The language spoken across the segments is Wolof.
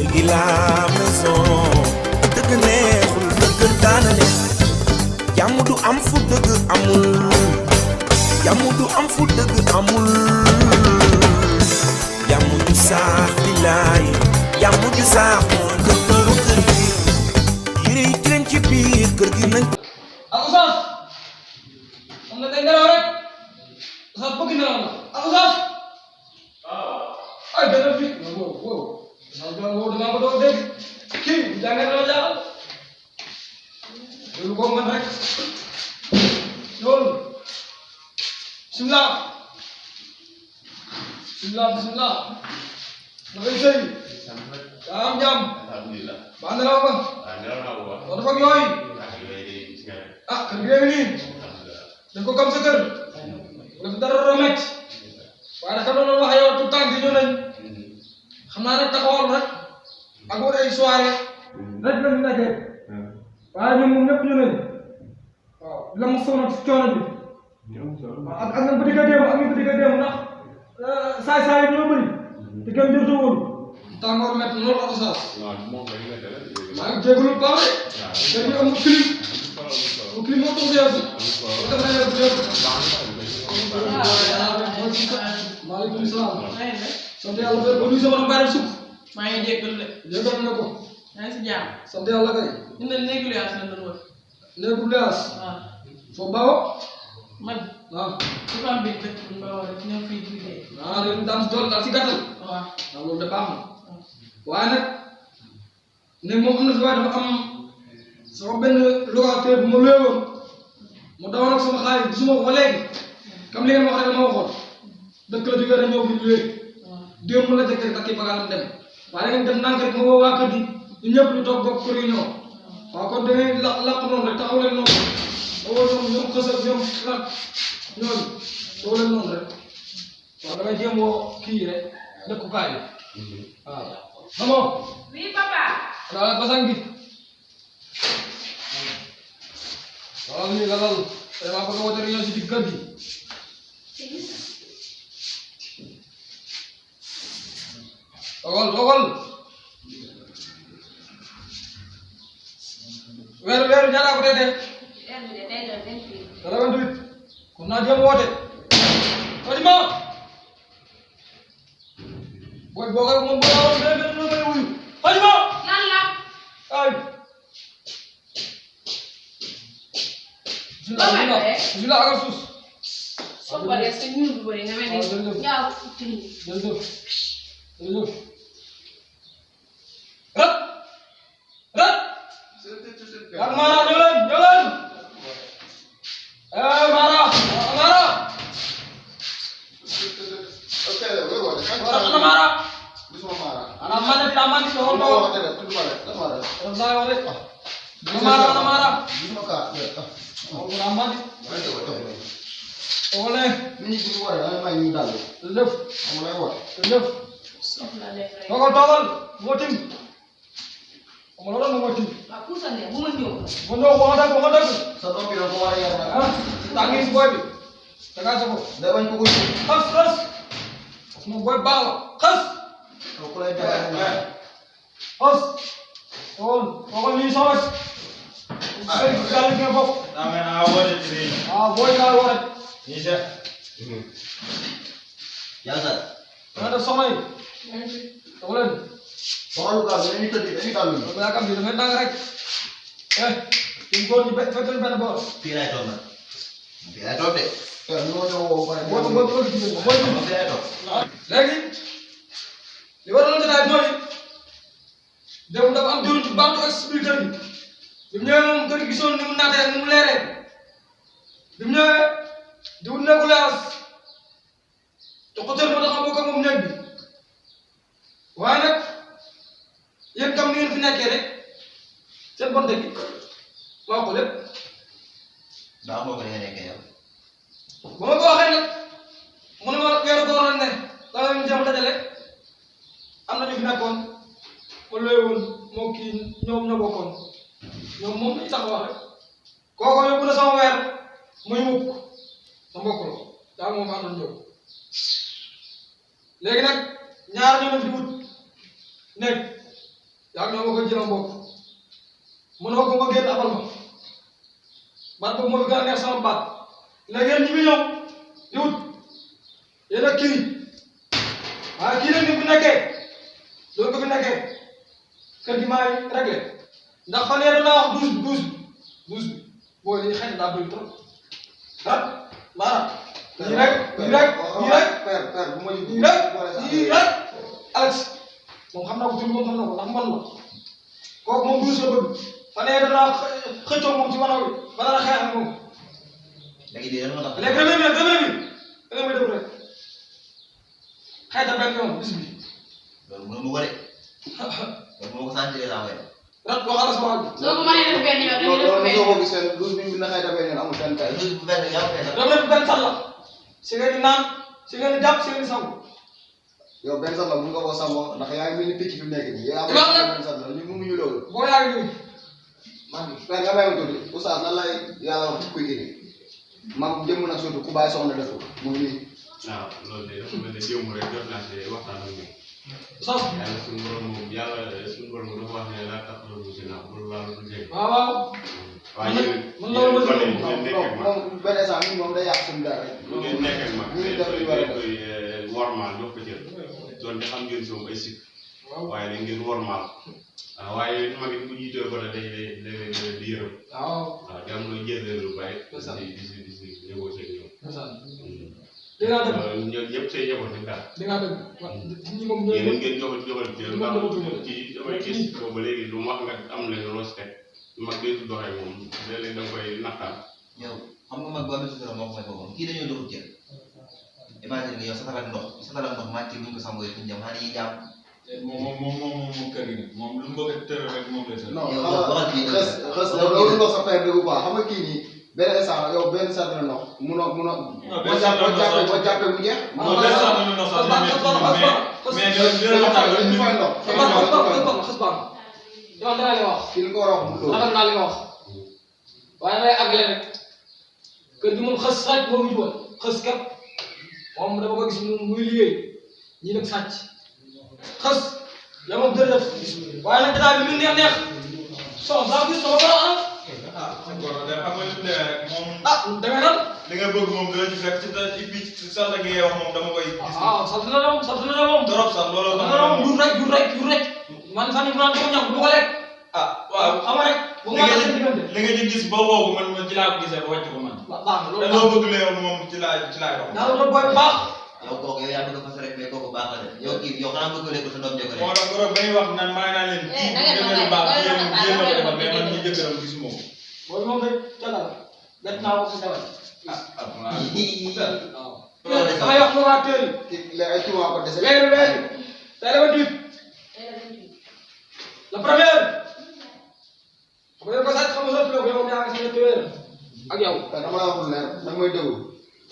kër gi la maison dëgg neexul dëgg daana ne jàmm du am fu dëgg amul jàmm du am fu dëgg amul jàmm ju saax di laay jàmm ju saax mooy dëggalu kër gi yére yi tilim ci biir kër gi nañ ak Oustaz xam nga day nelaw rek Oustaz bëgg nelaw na ak Oustaz ay dana fi wow dama ko doon dégg kii jàngee na la jaaxal loolu ko man rek loolu bismillah bismillah na ngay sëy daa am jàmm baa nelaw ba soo dafa yooyu ah kër gi nii dañ ko kam sa kër wala fi dara metti waaye nag xam na loolu wax yow tout temps ñëw nañ xam naa nag taxawal rek ak wut ay soirée rek la ñu nekkee waaye ñoom moom ñëpp ñu nañ waaw la mu sonal ci coono bi ak nga bëgg a déem ak nga bëgg a déem ndax saay-saay yi ñoo bëri te kenn jërte woon tàngoor métti loolu ak Oustaz maa ngi jégalu baax de dañuy am clim mu clim moo toog yeesu def na yeesu jéegu maaleykum salaam sant yàlla ba nuyu sama mbaare sukk maa ngi jégalu de. jégal na ko yaa ngi si jàmm. sant yàlla kay ñu ne néegu luyaas la doon wër. néegu luyaas waaw foo baawo man. waaw su ko am biir dëkk bi nga war a ñëw fii di liggéey. ah dañu daan dool daal si gàttal waaw loolu de baax na waaye nag ne moom am na fi waaye dafa am sama benn locataire bu ma luyewoon mu dawoon ak sama xaalis gisuma ko ba léegi comme li ngeen wax rek ma waxoon dëkk la jógee rek ñëw fi luye démb la jëkkër takki bagaasam dem waaye da ngeen def ndànk rek ma woo waa kër gi ñu ñëpp ñu toog bokk kër yi ñëw waaw kon da ngay laq noonu rek taxaw leen noonu ma woo ñoom xës ak ñoom xalaat ñooñu taxaw leen noonu rek waaw damay jéem woo kii rek dëkkukaay bi waaw maman oui papa. daal basang bi waaw nii la lal vraiment bëgg a woote réunion si digg kër gi toogal weeru ñaata ko tey dara 28 kon naa jéem woote Fatima booy boo koy moom boo waroon dégg nga may wuyu Fatima lan la. ay bismillah agal suus soo paree sa ñuul bu bëri nga mel ni ñaaw jërëjëf rat ak Mara ñëw leen Mara ana Mara ana man de taman di doon doon ana Mara Ramadi oleh ini di luar ada main di dalam lëf mulai war lëf soxla leen rek. toogal mootim amul loolu moom mootim waaw puusal leen bu ma ñëw. ma ñëw wax dëgg satu bilang ko war ya ah tàngi si booy bi daga sa ko da bañ ko ko xas moom booy baax la xas ko lay jaay xas toogal lii sa wet sëy gàll nga bokk booy laa war rek ya sa danga def soxna yi toog leen soxalu ka ini tadi kalu ba yaakaar bi dafay dang rek yéen góor ñi fekkee benn boor pirai top de kan no no pare booy jigéen booy jigéen pirai top léegi li waroon jotaay mooy dem dafa am jëriñ ci bantu expliqué kër gi bi mu ñëwee moom kër gi gisoon ni mu naatee ak ni mu leeree bi mu ñëwee di wut nekku leeras te ko tër ba tax a bokk ak moom néeg bi waaye nag yéen kam ni ngeen fi nekkee rek seen bonte gi maa ko lépp da mo ko ne ke yow ba ma ko waxee nag mu ne ma weeru koor lañ ne da nga leen jéem a dajale am na ñu fi nekkoon ma looyoon moo kii ñoom ñoo bokkoon ñoom moom dañuy tax a wax rek kooku yóbbu na sama weer muy mukk sa mbokk la daa moom àndoon ñëw léegi nag ñaar ñoo fi wut nekk yaa ngi ñoo ma ko jëlam bokk mënoo ko nga génn abal ma baat boobu moo fi gën a neex sama baat léegi yéen ñi fi ñëw di wut yéen ak kii waaye kii nag ni bu nekkee loolu ko fi nekkee kër gi maay réglé ndax fan yéen naa wax douze bi booy li xëy na daa bëri trop ah maanaam ñii rek Alex moom xam naa ko tur moom xam na ko ndax man la kooku moom douze la bëgg fan yéen danaa xëccoo moom ci wàllu bi ba dara xeex ak moom léegi da nga may def rek xëy na benn yoon bis bi loolu mënu ma ko de loolu moo ko sentir laa koy rat waxal la sama wàll. soo ko mënee def benn yoon dañuy def benn yoon loolu soo ko gisee 12 bi na xëy na benn yoon amul benn kay 12 bu benn yow kay dama leen benn sax la si ngeen di naan si ngeen di jàpp si ngeen di sangu. yow benn sax la mun nga koo sàmmoo ndax yaa ngi mel ni picc fi mu nekk nii. yaa ngi benn sax la ñu mënuñu loolu. boo yaa ngi nii. man père nga may ma tuuti oustaz nan lay yàlla wax ci kuy indi man jëmm nag surtout ku bàyyi soxna def ko mu ngi nii. waaw loolu de dafa mel ne démb rek jot naa si waxtaan ak moom. sos yàlla suñu borom moom dafa wax ne laa tax loolu si naaw loolu laa lu jege. waaw. waaye yéen man loolu ma yéen nekkee mag moom benn instant ñun moom day yàq suñu dara rek. bu ngeen nekkee mag ñu def li war a def koy wormaal jox ko cër doon xam ngeen si moom ay sikk waaye da ngeen wormaal waaye mag it bu jiitoo ko la day di yërëm. waaw. waaw te am na jëlee lu bàyyi. di si négocier ak ñoom. di nga dëgg. ñoom ñëpp say njaboot dañ daal. di nga dëgg. waaw ñi moom ñooy yéen ngeen joxal cër ndax ci damay gis ko ba léegi lu mu wax nga am leen loo si teg mag day doxee moom léeg-léeg da nga koy naqaar. yow xam nga mag boo amee sutura moo ko may boppam kii dañoo joxul cër imagine nga yow satala ndox màcc buñ ko sangoo fi jam xanaa yi jàmm moom kër gi moom lu mu bëgg a tëral rek moom lay tëral. non xës loolu nga sa père dëgg quoi xam nga kii nii benn instant yow benn satala ndox munoo boo jàppee mu jeex. non benn satala ndox sax mais xës baax yow dana li wax. kii li ko war a wax mu loolu. ragal naa li nga wax waaye damay àggale rek kër gi moom xës sàcc moo ñu woon xës kat moom dama ko gis muy liggéey ñi nag sàcc xës la moom jërëjëf waaye nag jotaay bi lu neex soxna gis sama borom ah góor de xam nga li mu demee rek moom. demee nan. li nga bëgg moom dina ci fekk ci sant gi ngay wax moom dama koy gis. sant na la moom. trop sax looloo tax jur rek man fan yii mu naan dama ñam du ko lekk. waaw xam nga rek. bu ma la seen diggante li nga ci gis ba woo ko man ci laa ko gisee ba wàcc ko man. baax na loolu te loo bëgg lee moom ci laay wax. daa doon booy bu baax. yow kooku yow yaa bëgg a fas rek mais kooku baax na de yow kii yow xanaa bëgg ko lekk sa doom jëkkër moo tax góor ba ñuy wax naan maa ngi naan leen kii bu baax yéen a ko defal mais man ñi jëkkëram gisuma ko. booy moom rek calal bett naa ko si dawal. waaw. damay wax lu waa teel. ay tuuma ko dese. weer tey la 28 la première bu dee ko sax xam nga soppi la ko yow yaa ngi si ñetti weer ak yow. dama la wax lu leer nag mooy déglu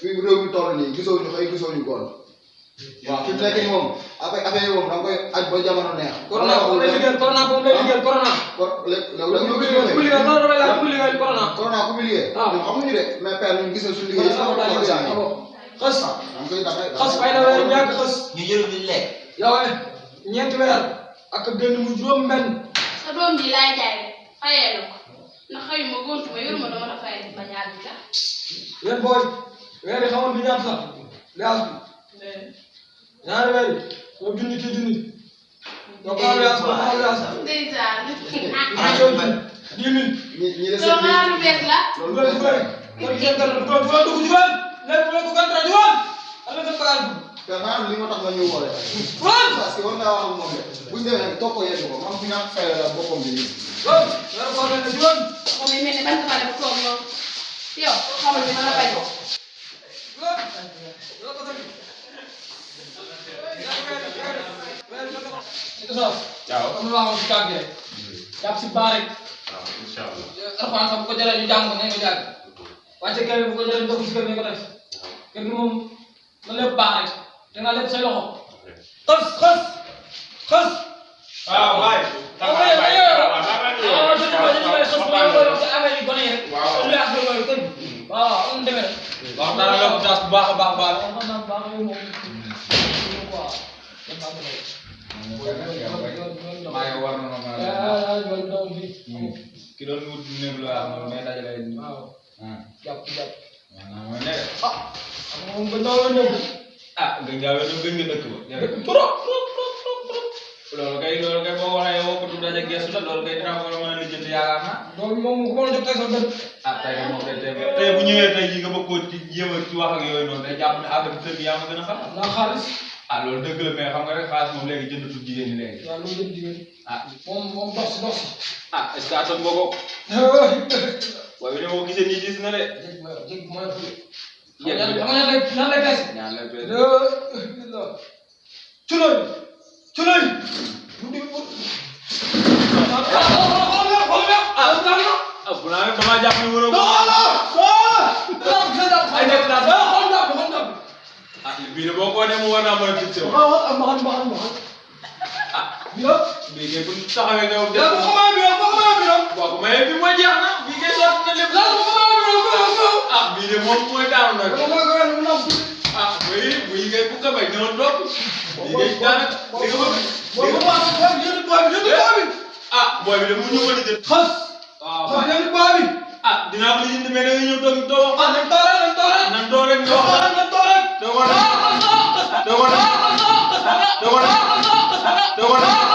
fii réew mi toll nii gisoo ñu xëy gisoo ñu góor. waaw fi mu nekk nii moom affaire yi moom da nga koy aj ba jamono neex. corona moom lay liggéeyal corona. ku mu liggéey corona ku mu liggéey. ñun xamuñu de mais père ñun gis na suñu liggéey. xës xës fay na weer ñàkk xës. ñu jël ñu lekk. yow ñeenti weer ak génn mu juróom-benn. sa doom ji laay jaay fayee la ko ndax xëyuma góontuma yoruma dama la fayee ba ñaar bi sax. yéen booy weer yi xamoon bi ñaata sax liaas bi ñaari weer yi soo junni kii junni. yow xamal liaas ba xamal liaas. ndeysaan. 10 000. ñi des soo xanaa lu bees la. loolu bëri bëri. kon yéen gàllankoor du doon dugg ci woon léegi bu leen ko gàncax ji woon. am na seen bagage bi. te maanaam li ma tax nga ñëw wala. parce que war ngaa wax ak moom de bu ñu demee rek toog ko yegg ko man fi ñàkk fay la boppam bi nii. loolu weeru koor lañ ne ci woon. moom it mel ni ban xale bu toog noonu yow xamal ni mën a bañ ko. loolu ko tamit. waaw am na loo xam si kàgg rek. jàpp si baa rek. waaw incha allah. alxuraan sax bu ko jëlee ñu jàng ko nañ ko jàng. wàcce kër bu ko jëlee ñu def si kër nañ ko def. kër gi moom na lépp baax rek. te nga lépp say loxo. xës. waaw waay. waaw am demee rek. wax dara la ko taas bu baax a baax baal. maa ngi war na ma ki doon wut néeg lu wax noonu mais dajale waaw jàpp maanaam mooy ne moom gën naa la ñëw gën ngaa wér gën nga dëkk ba trop loolu kay boo waxee woo ko du daje gestu la loolu kay dina ko mën a lijjanti yaakaar naa loolu moom ku mën a jot tey sa bët tey moom tey bu ñëwee tey jii nga bëgg koo ci jéem a ci wax ak yooyu noonu day jàpp ne affaire bi kër gi yaa ma gën a xam naa xaalis loolu dëgg la mais xam nga rek xaalis moom léegi jëndatul jigéen ñi léegi waaw loolu jënd jigéen moom dox si est-ce que attan boo ko waaye bi moo gisee nii gis na de jég mooy ñaan lay peese ñaan lay peese culoy bu naa rek damaa jàpp ni wëroo bii de boo ko wanee mu war naa mën a fixé wu bii kay bu taxawee nga def ko mais bi mooy jeex na bii kay sotti na lépp bii de moom mooy daanu nag bii kay bu ko bay ñëw toog bii kay daanaka li nga bëgg booy bi de mu ñëw ko di jël xas dinaa ko lijjanti mais da nga ñëw toog doo wax nañ toog rek nan toog rek ñu wax doo ko